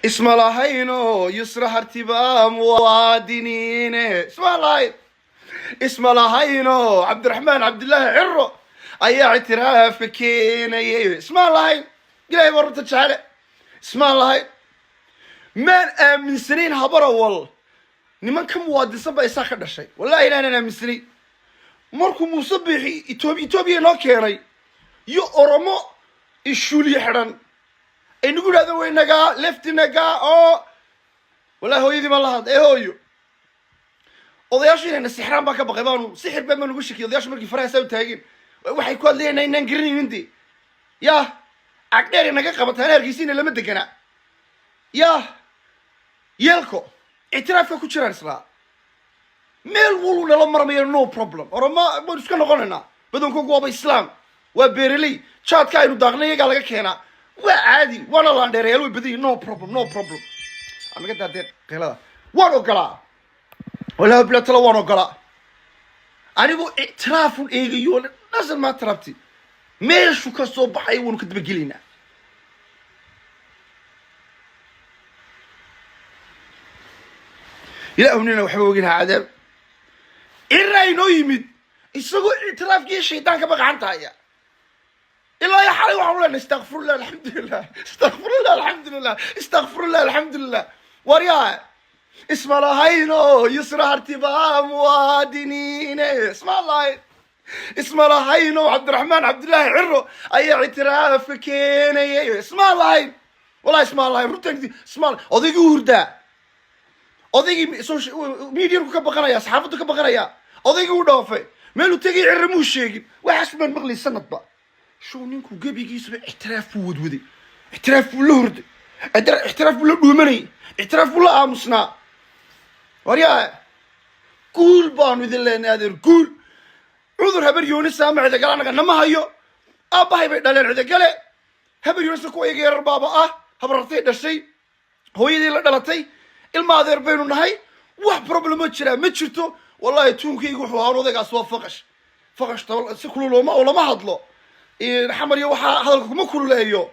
Isma lahayno Yusra Hartiba muwaadiniine, isma lahayn, isma lahayno Cabdiraxmaan Cabdillaahi Ciro ayaa ictiraafka keenayay, ismaan lahayn. Ilahay baa runta jecele, ismaan lahayn. Maan aaminsanayn Habarawal niman ka muwaadinsan baa isaa ka dhashay. Wallahi inaanan aaminsanayn. Markuu Muuse Biixi Etoobiya inoo keenay iyo Oromo ishuuliye xidhan ay nagu yidhahdeen way nagaa lefti nagaa oo wallahi hooyadii baan la hadla ee hooyo, odayaashu inayna sixraan baan ka baqay, baanu sixir baan baan ugu shakiyay. Odayaashu markii faraha saa u taageen, waxay ku hadlayeen inaan garanaynin de. Yah, cagdheer inaga qabataan, Hargeysiina lama degana. Yah, yeelko ictiraafka ku jiraan islaa meel walu nala marmaya, no problem. Oroma waynu iska noqonaynaa, badankoogu waaba Islaam, waa beereley, jaadka aynu daaqnay iyagaa laga keenaa, waa caadi, waana laandheerayaal, way badan yihin. No problem, no problem. Naga daadee qeylada. Waan ogolaa, wallahi bilatala waan ogolaa. Anigu ictiraafun eegayo, doesn't matter, abti, meeshu ka soo baxay waanu ka dabagelaynaa. Ilaahu nina waxba oginaha cadaab. Ciraa inoo yimid isagoo ictiraafkiiyo shaydaanka gacanta haya. Ilaa iyo xalay waxaanu leenahay istakfirullah, alxamdulilah, istakfirullah, alxamdulilah, istakfirullah, alxamdulilah. Waryaa, isma lahayno Yusra Hartiba muwaadiniine, isma lahayn, isma lahayno Cabdiraxmaan Cabdillaahi Ciro ayaa ictiraafka keenayay, isma lahayn, wallahi isma lahayn. Runtan isma. Odaygii u hurdaa, odaygii social mediaku ka baqanaya, saxaafaddu ka baqanaya, odaygii u dhoofay, meeluu tegay Ciro muu sheegin. Waxaas baan maqlay sanadba. Show ninku gebigiisuba ictiraaf buu wadwaday, ictiraaf buu la hurday, ictiraaf buu la dhuumanayay, ictiraaf buu la aamusnaa. Waryaa, guul baanu idin leenahay, adeer, guul. Cudur Habar Yoonisa ama Cidagale annaga nama hayo. Aabbahay bay dhaleen Cidagale. Habar Yoonisa kuwa iyaga yarar baaba ah, habarartay dhashay, hooyadii la dhalatay, ilma adeer baynu nahay. Wax problem ma jiraa, ma jirto. Wallahi tuunkaygu wuxuu ahaan odaygaas waa faqash, faqash si kulul oo lama hadlo. Xamar iyo waxaa hadalka kuma kululeeyo.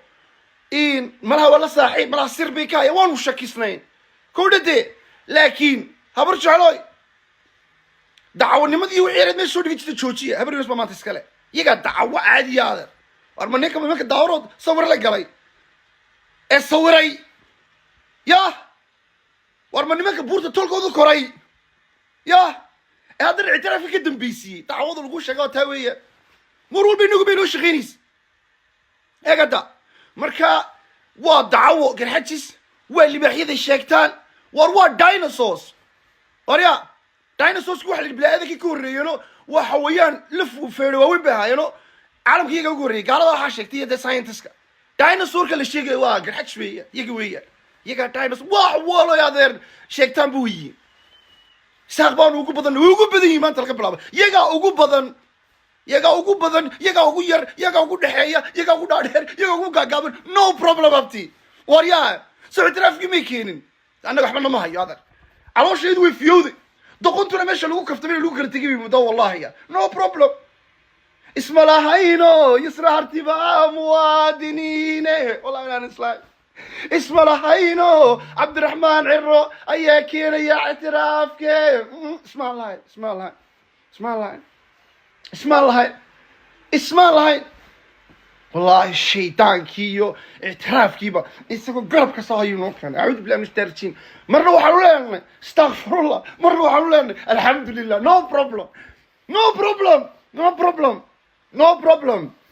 Malaha waa la saaxiib, malaha sir bay ka haya, waanu shakisnayn kowdhade. Laakiin Habar Jeclooy, dacwanimadii wixii yareed meesha soo dhigi jirta joojiya. Habar Yunus baa maanta iskale, iyagaa dacwo caadiya, adeer. War ma ninka nimanka Daarood sawir la galay ee sawiray? Yah, war ma nimanka buurta tolkoodu koray? Yah, ee haddana ictiraafka ka dambaysiiyey? Dacwada lagu sheega oo taa weeya, mar walba inagu bay noo shaqaynaysa. Eegada marka waa dacawo Garxajis, waa libaaxyaday sheegtaan. War waa dinosaurs. War ya, dinosaurska waxa la yidhi bini-aadankii ka horreeyeno waa xawayaan laf feedho waaweyn bay ahaayeno, caalamka iyaga ugu horreeyay. Gaalada waxaa sheegtay iyo dee scientistka, dinosaurka la sheegaya waa Garxajis weeya, iyaga weeyaan, iyagaa dinosaur. Wax waloy adeer sheegtaan buu yihiin. Isaaq baanu ugu badan, way ugu badan yihin maanta laga bilaabo. Iyagaa ugu badan, iyagaa ugu badan, iyagaa ugu yar, iyagaa ugu dhexeeya, iyagaa ugu dhaadheer, iyagaa ugu gaagaaban. No problem, abti. War yaa, soo ictiraafkii may keenin? Annaga waxba nama hayo, adeer. Caloosheedu way fiyowday, doqontuna meesha lagu kaftamay lagu kala tegay bay muddo. Wallahi ya, no problem. Isma lahayno Yusra Hartiba muwaadiniine, wallahi inaan islahay. Isma lahayno Cabdiraxmaan Ciro ayaa keenaya ictiraafke. Ismaan lahayn, ismaan lahayn, ismaan lahayn, ismaan lahayn, ismaan lahayn. Wallaahi shaydaankii iyo ictiraafkiiba isagoo garab ka soo hayuu noo keenay. Acuudu billahi min shaitaan rajiim. Marna waxaanu leenahay astakfirullah, marna waxaanu leenahay alxamdulilah. No problem, no problem, no problem, no problem.